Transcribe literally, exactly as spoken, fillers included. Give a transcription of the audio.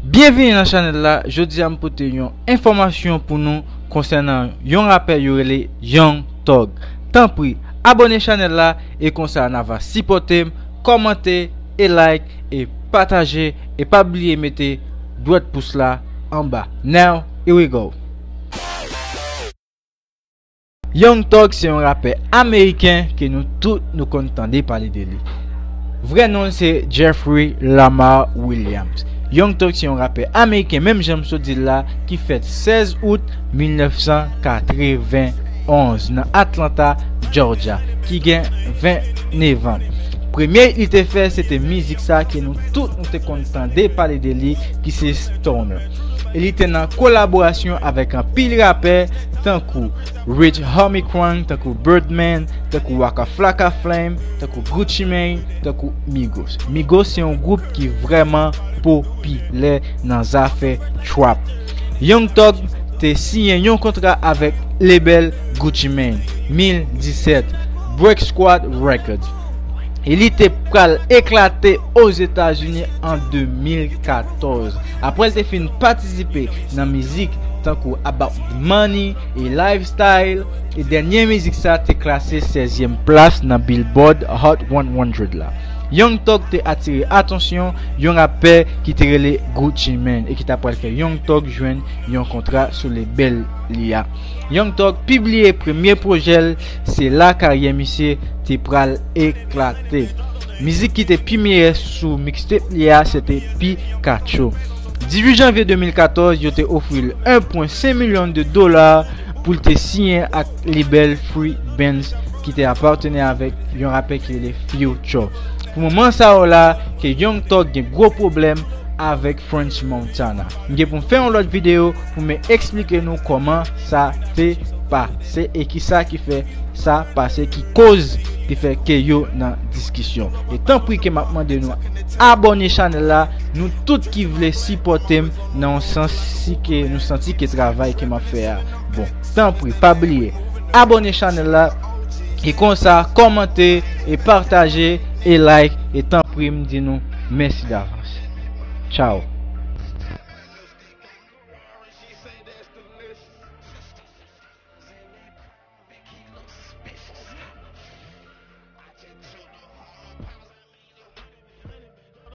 Byenvini nan chanèl la. Jodi a m pote yon enfòmasyon pou nou konsènan yon rapè yo rele Young Thug. Tanpri, abòne chanèl la e konsa n a va sipòte m, kòmante e like e pataje e pa bliye mete dwèt pous la anba. Now, here we go. Young Thug se yon rapè ameriken ke nou tout nou konn tande pale de li. Vrè non l se Jeffrey Lamar Williams. Young Thug se yon rapè ameriken, menm jan m sot di l la, ki fèt sèz out mil nèf san katrevenn onz nan Atlanta, Georgia, ki gen vennnevan. Premye hit li te fè, se te mizik sa ke nou tout nou te konn tande pale de li, ki se Stoner. E li te nan kolaborasyon avèk anpil rapè, tankou Rich Homie Quan, tankou Birdman, tankou Waka Flocka Flame, tankou Gucci Mane, tankou Migos. Migos se yon gwoup ki vrèman popilè nan zafè trap. Young Thug te siyen yon kontra avèk label Gucci Mane, mil disèt, Break Squad Records. E li te pral eklate Ozetazini an de mil katòz. Apre l te fin patisipe nan mizik tankou About the Money e Lifestyle, e dènye mizik sa te klase sèzyèm plas nan Billboard Hot one hundred la. Young Thug te atire atansyon yon rapè ki te rele Gucci Mane e ki ta pral fè Young Thug jwenn yon kontra sou label li a. Young Thug pibliye premye pwojè l, se la karyè misye te pral eklate. Mizik ki te pi meyè sou mixtape li a, se te Pikachu. Dizuit janvye de mil katòz, yo te ofri l en pwen senk milyon de dola pou l te siyen ak label Free Bands ki te ap patnè avèk yon rapè ki rele Future. Pou moman sa yo la, ke Young Thug gen gwo pwoblèm avèk French Montana. M gen pou m fè yon lòt videyo pou m eksplike nou kòman sa te pase e kisa ki fè sa pase, ki koz ki fè ke yo nan diskisyon. E tanpri ke m ap mande nou abòne chanèl la, nou tout ki vle sipòte m nan yon sans si ke nou santi ke travay ke m ap fè a bon. Tanpri, pa bliye abòne chanèl la, e konsa kòmante e pataje e like, e tanpri m di nou mèsi davans. Tchao.